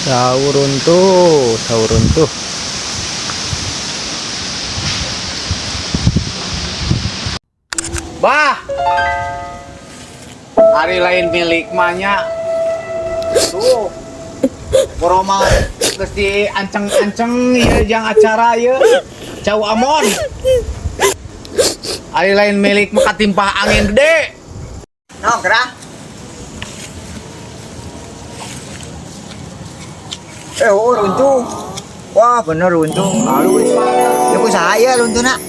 Cau runtuh, cau runtuh. Bah. Ari lain milik mah nya. Tuh. Boroma geus dianceng-anceng ieu jang acara ieu. Cau Amon. Ari lain milik mah katimpah angin gede. No, gerah. Oh, runtuh. Wah, bener runtuh. Halus. Ya ku saya runtuh nak.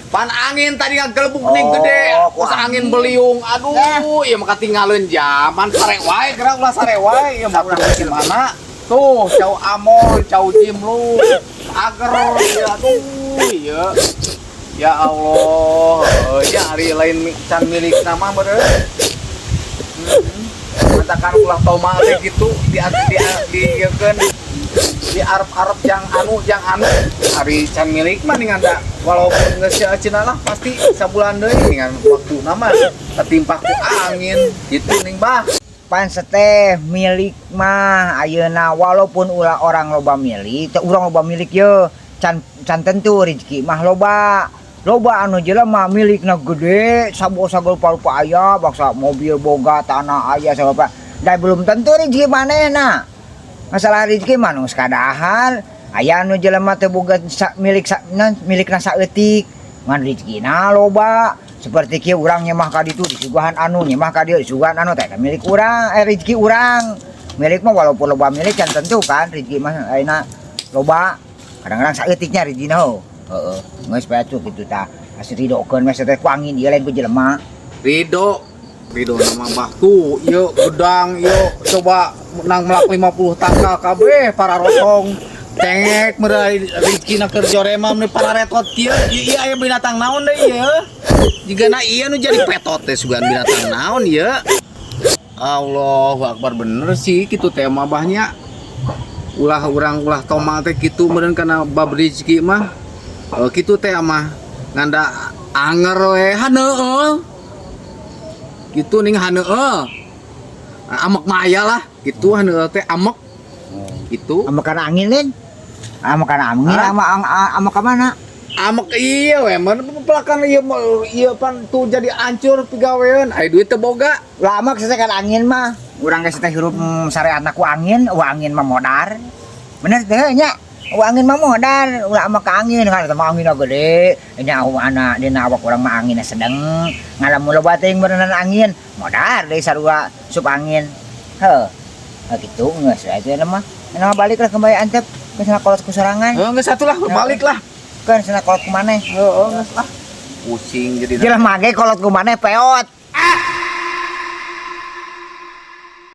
Pan angin tadi ngagelebuk nih gede. Oh, ku Terus angin angin. beliung. Aduh, ieu mah katinggalin zaman sare wae geura ulah sare wae. Ieu mah ulah gimana? Tuh, cau Amon, cau Jimlu. Ager ya aduh, ieu. Ya Allah, ya ari lain can milik nama meureun. Katakan ulah toma teh gitu di di arep-arep jang anu ari can milik mah ningan da walaupun geus cenah lah pasti sabulan deui ningan waktu nama katimpah ku angin gitu ning bah. Pan seteh milik mah ayeuna walaupun ulah orang loba milik, teu urang loba milik ye can tentu rezeki mah loba. Loba anu jelema milikna gede, sabo sagala rupa aya, bangsa mobil boga, tanah aya sagala rupa. Da belum tentu rezeki manehna. Masalah rezeki mah nu sakadahar, aya anu jelema teu boga milik sa, milikna saeutik, ngan rezekina loba. Seperti kieu urang nyemah ka ditu disuguhan anu, nyemah ka dieu disuguhan anu teh milik urang, rezeki urang. Milik mah walaupun loba milik can tentu kan rezeki mah ayeuna loba. Kadang-kadang saeutiknya rezekina heuh. Heeh, geus bae atuh kitu tah. Asa ridokeun we teh ku angin ieu lain ku jelema. Ridho, ridho nama bah tuh, ieu gedang ieu coba menang melak 50 tangkal kabeh para rotong. Cengek meureun rezekina keur joremam nih para retot kieu. Ieu ieu aya binatang naon deui ieu? Jigana ieu nu jadi petot teh sugan binatang naon ieu? Allahu Akbar bener sih kitu teh mah bahnya. Ulah urang ulah toma teh kitu meureun kana bab rezeki mah. Kitu teh mah nganda anger we haneueuh. Kitu ning haneueuh. Amek mah aya lah kitu haneueuh teh amek. Kitu. Amek kana angin lin. Amek kana angin, Hah? amek ka mana? Amek iya we, mun pelakan ieu mah, ieu pan tuh jadi hancur pigaweun, aya duit teu boga. Lah amek sese kana angin mah. Urang geus teh hirup sareatna ku angin, eueuh angin mah modar. Bener teh nya? Eueuh angin mah modar, ulah amek ka angin kan eta mah anginna gede. Nya ana dina awak urang mah anginna sedeng. Ngalamun loba teuing beuneunan angin, modar deui sarua sup angin. Heuh. Nah, gitu geus we atuh mah. Eta mah balik lah kembali antep ke sana kolot ku sorangan. Heuh geus atuh lah, balik lah. Kan sana kolot ku maneh. Heeh geus lah. Pusing jadi. Jelema ge kolot ku maneh peot.